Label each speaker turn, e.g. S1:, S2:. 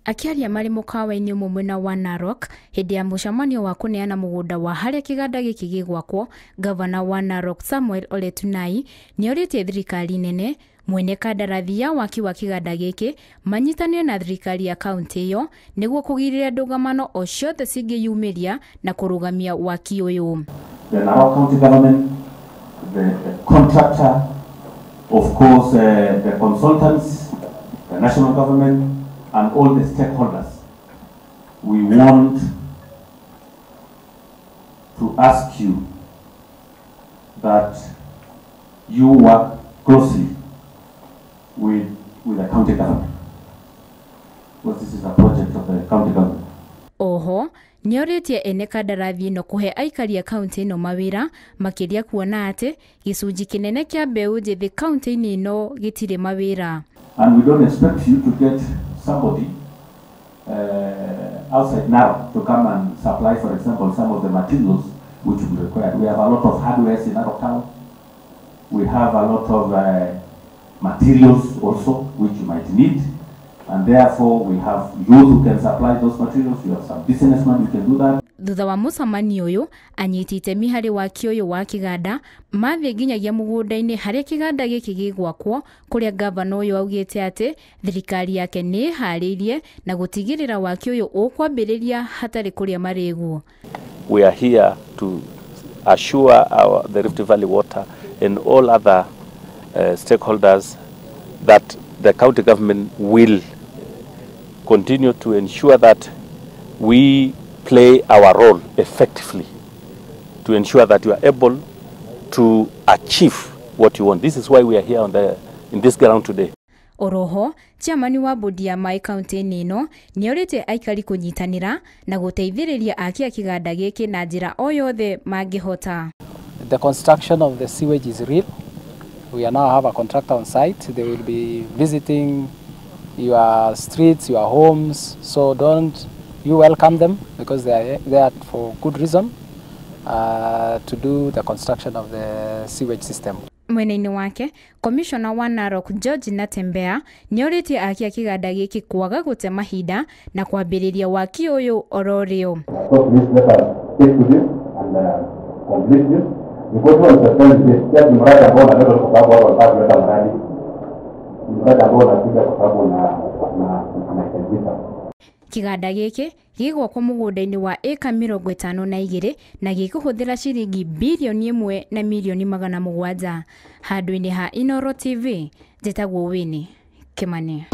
S1: Akĩaria marĩ mũkawa-inĩ ũmwe mwena wa Narok hĩndĩ ya mũcemanio wa kũneana mũgũnda wa harĩa kĩganda gĩkĩ gĩgwakwo, gavana wa Narok Samuel Ole Tunai nĩorĩtie thirikari nene mwene kandarathi ya waki wa kĩganda gĩkĩ manyitanĩre na thirikari ya kaunti ĩyo nĩguo kũgirĩrĩria ndũgamano o ciothe cingĩyumĩria na kũrũgamia waki ũyũ.
S2: The Narok County government, the contractor, of course, the consultants, the national government, and all the stakeholders, we want to ask you that you work closely with the county government, because this is a project of the county government.
S1: Oho, nĩorĩtie ene kandarathi ĩno kũhe aikari a kaunti ĩno mawĩra makĩria kuona atĩ gĩcunjĩ kĩnene kĩa mbeũ njĩthĩ kaunti-inĩ ĩno gĩtirĩ mawĩra.
S2: And we don't expect you to get somebody outside Narok to come and supply, for example, some of the materials which will be required. We have a lot of hardwares in Narok town. We have a lot of materials also which you might need, and therefore we have youth who can supply those materials. We have some businessmen who can do that.
S1: Thutha wa mũcemanio ũyũ, anyiti itemi harĩ waki ũyũ wa kĩganda mathiĩ nginyagia mũgũnda-inĩ harĩa kĩganda gĩkĩ gĩgwakwo, kũrĩa gavana ũyũ augĩte atĩ thirikari yake nĩ ĩharĩirie na gũtigĩrĩra waki ũyũ ũkwambĩrĩria hatarĩ kũrĩa marĩgu.
S3: We are here to assure the Rift Valley Water and all other stakeholders that the county government will continue to ensure that we play our role effectively to ensure that you are able to achieve what you want. This is why we are here in this ground today.
S1: Oroho, chairman wa bodi ya maĩ kaunti-inĩ ĩno nĩorĩtie aikari kũnyitanĩra na gũteithĩrĩria aki a kĩganda gĩkĩ na njĩra o yothe mangĩhota.
S4: The construction of the sewage is real. We now have a contractor on site. They will be visiting your streets, your homes, so don't you welcome them, because they are there for good reason to do the construction of the sewage system.
S1: Mwena-inĩ wake, Commissioner wa Narok George Natembea nĩorĩtie aki a kĩganda gĩkĩ kwaga gũte mahinda na kwambĩrĩria waki ũyũ oro rĩo.
S5: So please let us stick to this and complete this, because once the time is ni mradi ambao unaleta kwa sababu watu wanataka kuleta mradi, ni mradi ambao unakuja kwa sababu na unahitajika.
S1: Kĩganda gĩkĩ gĩgwakwo mũgũnda-inĩ wa ĩka 52 na gĩkũhũthĩra ciringi bilioni 1 na milioni 700. Handũ-inĩ ha Inooro TV, njĩtagwo Winnie Kimani.